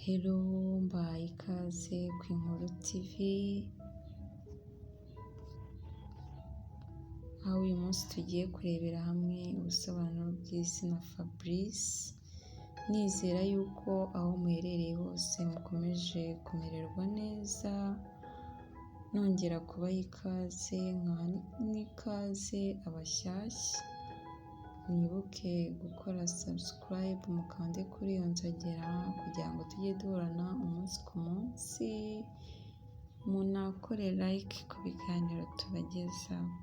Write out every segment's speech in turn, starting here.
Hello, mbahaye ikaze ku Inkuru TV, aho uyu munsi tugiye kurebera hamwe ubusobanuro bw'izina Fabrice, nizera yuko aho muherereye hose mukomeje kumererwa neza, nongera kubaha ikaze nkaha n'ikaze abashyashya, mwibuke gukora subscribe mukande kuri iyo nzogera kugira ngo tujye duhorana umunsi ku munsi, munakore like ku biganiro tubagezaho.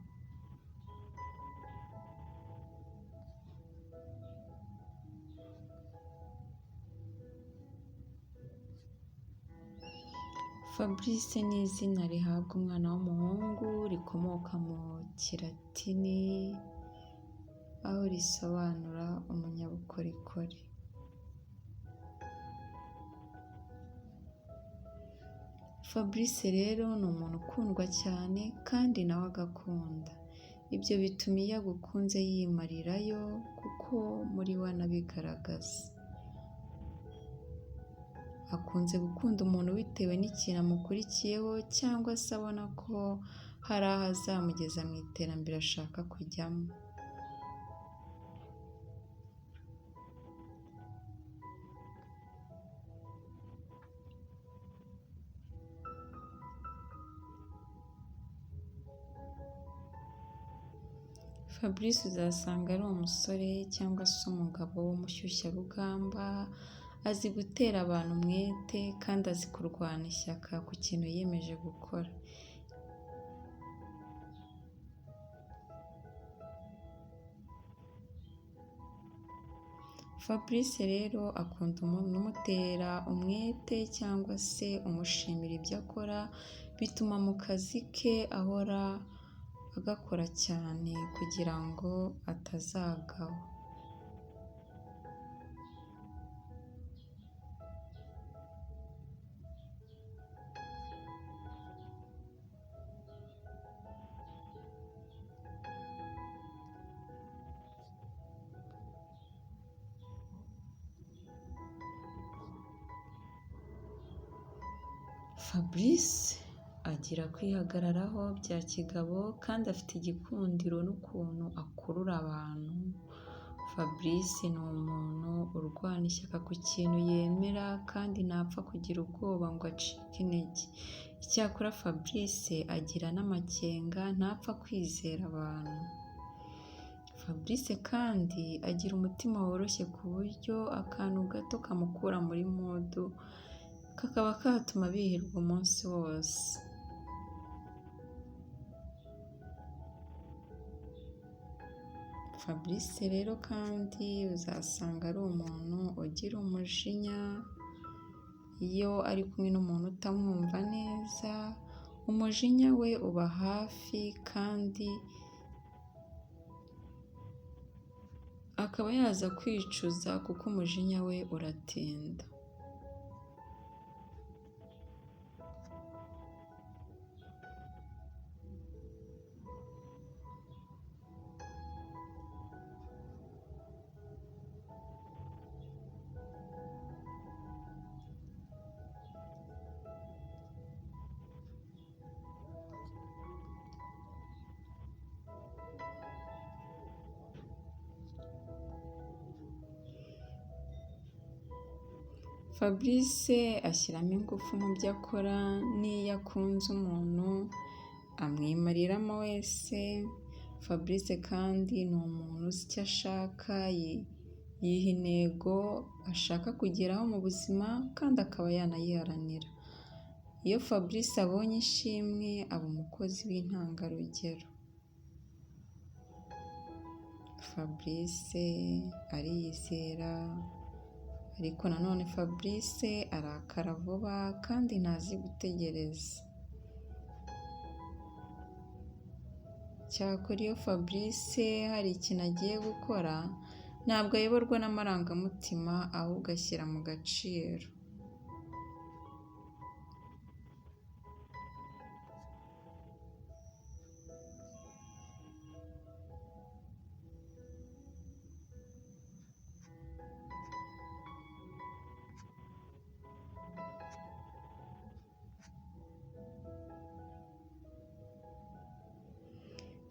Fabrice ni izina rihabwa umwana w'umuhungu rikomoka mu Kilatini, aho risobanura umunyabukorikori. Fabrice rero ni umuntu ukundwa cyane kandi nawe agakunda. Ibyo bituma iyo agukunze yimarirayo kuko muri we anabigaragaza. Akunze gukunda umuntu bitewe n'ikintu amukurikiyeho cyangwa se abona ko hari aho azamugeza mu iterambere ashaka kujyamo. Fabrice uzasanga ari umusore cyangwa se umugabo w'umushyushyarugamba, azi gutera abantu umwete kandi azi kurwana ishyaka ku kintu yiyemeje gukora. Fabrice rero akunda umuntu umutera umwete cyangwa se umushimira ibyo akora, bituma mu kazi ke ahora agakora cyane kugira ngo atazagawa. Fabrice agira kwihagararaho bya kigabo kandi afite igikundiro n'ukuntu akurura abantu. Fabrice ni umuntu urwana ishyaka ku kintu yemera kandi ntapfa kugira ubwoba ngo acike intege. Icyakora Fabrice agira n'amakenga ntapfa kwizera abantu. Fabrice kandi agira umutima woroshye ku buryo akantu gato kamukura muri mudu kakaba katuma abihirwa umunsi wose. Fabrice rero kandi uzasanga ari umuntu ugira umujinya, iyo ari kumwe n'umuntu utamwumva neza, umujinya we uba hafi kandi akaba yaza kwicuza kuko umujinya we uratinda. Fabrice ashyiramo ingufu mu byo akora n'iyo akunze umuntu amwimariramo wese. Fabrice kandi ni umuntu uzi icyo ashaka, yiha intego ashaka kugeraho mu buzima kandi akaba yanayiharanira. Iyo Fabrice abonye ishimwe aba umukozi w'intangarugero. Fabrice ariyizera, ariko nanone Fabrice arakara vuba kandi ntazi gutegereza. Cyakora iyo Fabrice hari ikintu agiye gukora, ntabwo ayoborwa n'amarangamutima ahubwo ashyira mu gaciro.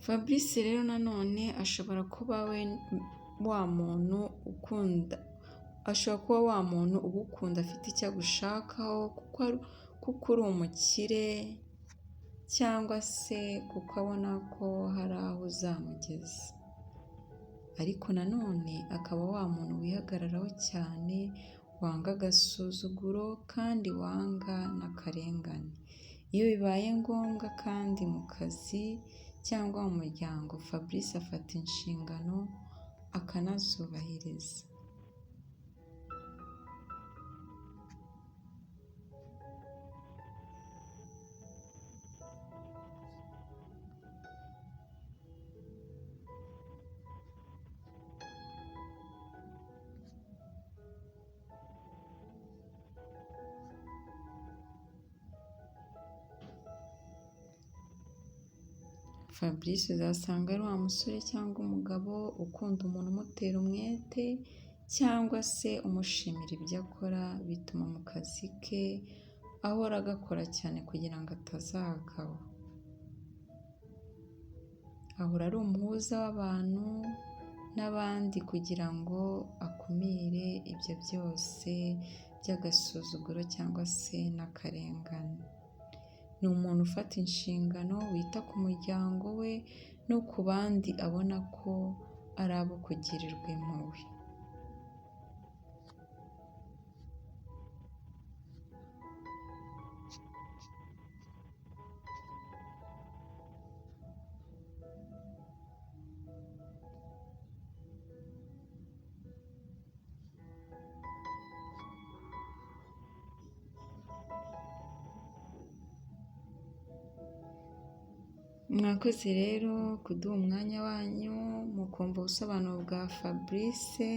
Fabrice rero nanone ashobora kuba we wa muntu ukunda, ashobora kuba wa muntu ugukunda afite icyo agushakaho kuko uri umukire cyangwa se kuko abona ko hari aho uzamugeza. Ariko nanone akaba wa muntu wihagararaho cyane, wanga agasuzuguro kandi wanga n'akarengane. Iyo bibaye ngombwa kandi mu kazi cyangwa mu muryango, Fabrice afata inshingano akanazubahiriza. Fabrice uzasanga ari wa musore cyangwa umugabo ukunda umuntu umutera umwete cyangwa se umushimira ibyo akora, bituma mu kazi ke ahora agakora cyane kugira ngo atazagawa. Ahora ari umuhuza w'abantu n'abandi kugira ngo akumire ibyo byose by'agasuzuguro cyangwa se n'akarengane. Ni umuntu ufata inshingano, wita ku muryango we no ku bandi abona ko ari abo kugirirwa impuhwe. Mwakoze rero kuduha umwanya wanyu mukumva ubusobanuro bwa Fabrice,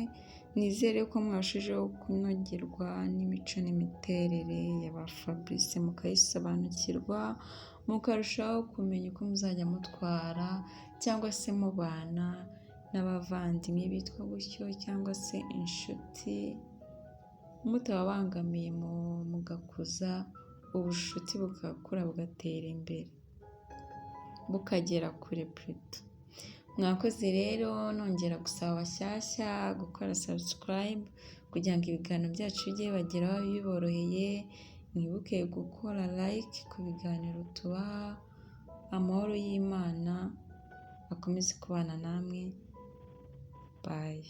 nizere ko mwarushijeho kunogerwa n'imico n'imiterere ya ba Fabrice mukayisobanukirwa, mukarushaho kumenya uko muzajya mutwara cyangwa se mubana n'abavandimwe bitwa gutyo cyangwa se inshuti, mutababangamiye mugakuza ubucuti bugakura bugatera imbere, bukagera kure purito. Mwakoze rero nongera gusaba abashyashya gukora subscribe kugira ngo ibiganiro byacu bijye bibageraho biboroheye, mwibuke gukora like ku biganiro tubaha, amahoro y'Imana akomeze kubana namwe, bye.